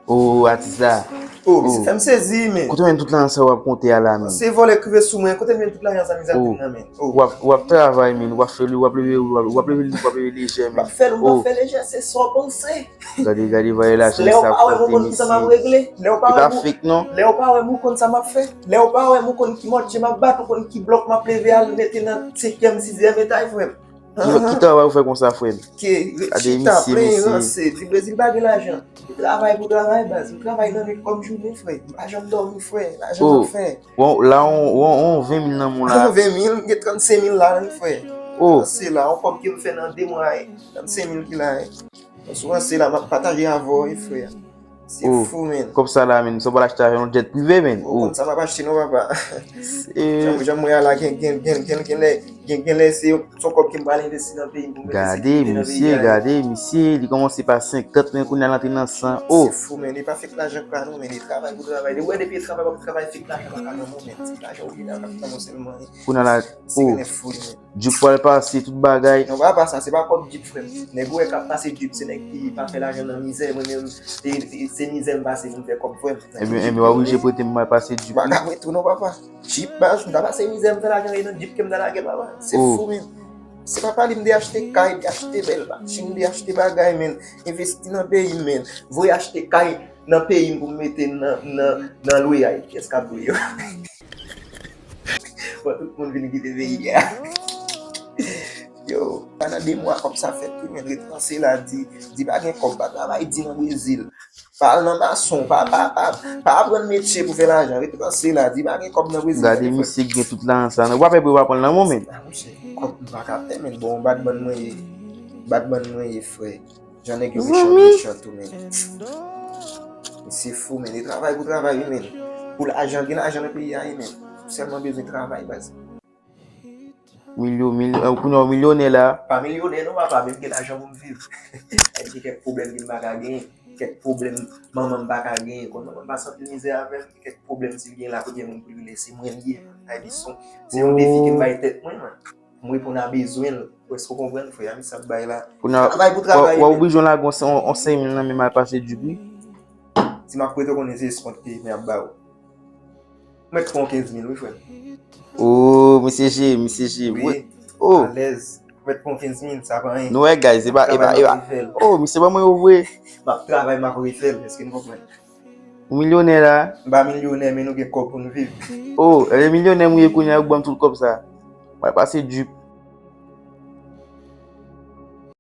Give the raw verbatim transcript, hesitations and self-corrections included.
O, atis la. Oh, misye fè m sezi, men. Kote w jwenn tout lajan sa w ap konte a la, men? Se vòlè k rive sou mwen. Kote m jwenn tout lajan sa, misye ap nan men? Oh. W ap, w ap travay, men. W ap fè li, w ap leve, w ap, w ap leve, w ap leve lejè, M men. ap fè l, m ap fè lejè, se sa w panse. Gade, gade, vade lajan Lè w sa pa wè m, ou konn ki sa m ap regle. Lè w pa E wè pa m, fake, non. Lè w pa wè m, ou konn sa m ap fè. Lè w pa wè m, ou konn ki mòdje m ap bat, ou konn ki blòk m ap leve al mete nan senkyèm, sizyèm etay, frè m. Ki, ki travay ou fè konsa, frè m? Ke Gade chita misye, plen mesye. Ranse, di Brezil pa gen lajan. Li travay pou travay, baz. Li travay nan nwit kòm jounen, frè. M pa janm dòmi, frè. Lajan m ap fè. Bon, la, on, on, on ven mil nan men w la. Ven mil, m gen trannsenk mil la, wi, frè. Oh. Se la, on kòb ke m fè nan de mwa, e. Trannsenk mil ki la, e. Sou Ranse la, m ap pataje avè w, e, frè. Se fou, men. Kòb sa la, men. Sa w pral achte avè yon jet prive, men. Ou konn sa m ap achte, non, papa. Jan, jan mwen a la, gen, gen, gen, gen, gen lè, gen, gen lè se yon, se yon kòb ke m pral envesti nan peyi m pou m mete Gade, sekirite nan peyi misye, a, e. Gade, misye. Li kòmanse pa senkant, men kounye a l antre nan san. Oh. Se fou, men. E pa fake lajan k pa non, men. E travay pou travay. Ou wè depi e travay, w ap travay, fake lajan pa ka nan men. Se lajan ou gen la, k ap nan men sèlman, e. Kounye a la, Se oh. Gen fou, men. Djip pral pase, tout bagay. Non, pa, pa sa, se pa kòb djip, frè m. Nèg ou wè k ap pase djip, se nèg ki pa fè lajan nan mizè. Mwen menm, se, se, se mizè m pase pou m fè kòb, frè m. Ebyen, ebyen, w oblije prete m al pase djip. Pa ka prete w non, papa. Djip, baz, m ta pase mizè m fè lajan e nan djip ke m ta lage, papa. Se fou, men. Se papa li m te achte kay, te achte bèl machin, te achte bagay, men. Envesti nan peyi m, men. Voye achte kay nan peyi m pou m mete nan, nan, nan lwe a. Kiyès k ap lwe yo? Bon, tout moun vin kite peyi a. Yo, pa nan de mwa kòb sa fèt, wi, men. Ret panse la, di, di pa gen kòb, pa travay di nan Brezil. Pa al nan mason, pa, pa, pa, pa aprann metye pou fè lajan. Ret panse la, di pa gen kòb nan Brezil. Gade misye ki gen tout lajan sa, non. W ap pè pou w pa pran l nan men w, men. Ah, monchè, kòb m pa ka fè, men. Bon, badman mwen ye. Badman mwen ye, frè. Jan nèg yo mechan, mechan tou, men. Misye fou, men. E travay pou travay, wi, men. Pou lajan, gen lajan nan peyi a, wi, men. Ou sèlman bezwen travay, baz. Milyo, milyo, eh, kounye a w milyonè la. Pa milyonè, non, papa, men m gen lajan pou m viv. Sa di gen kèk pwoblèm ke m pa ka genyen. Kèk pwoblèm manman m pa ka genyen. Kon manman m pase anpil mizè avè m, kèk pwoblèm si l gen la, kote moun pou li rele, se mwen li ye. Sa di se yon, se yon defi ke m bay tèt mwen, man. M reponn a bezwen l. Ou èske w konprann, frè? A, men sa ap bay la. Travay pou travay, w ap oblije lage yon, yon senk mil nan men m al pase djip, wi. Si m ap prete w, konnen se eskont ke m ap ba w. Mwen pran kenz mil, wi, frè. Oh, misye je, misye je. Wi. Oh. Alèz. Mwen pran kenz mil, sa pa anyen. Nou wè, guys, e pa, e pa, e pa. Oh, misye ban mwen yo vre. M ap travay, m ap refè l. Èske n konprann? Ou milyonè la. M pa milyonè, men nou gen kòb pou n viv. Oh, e milyonè m ye kounye a, yo ban m tout kòb sa. Mwen pase djip.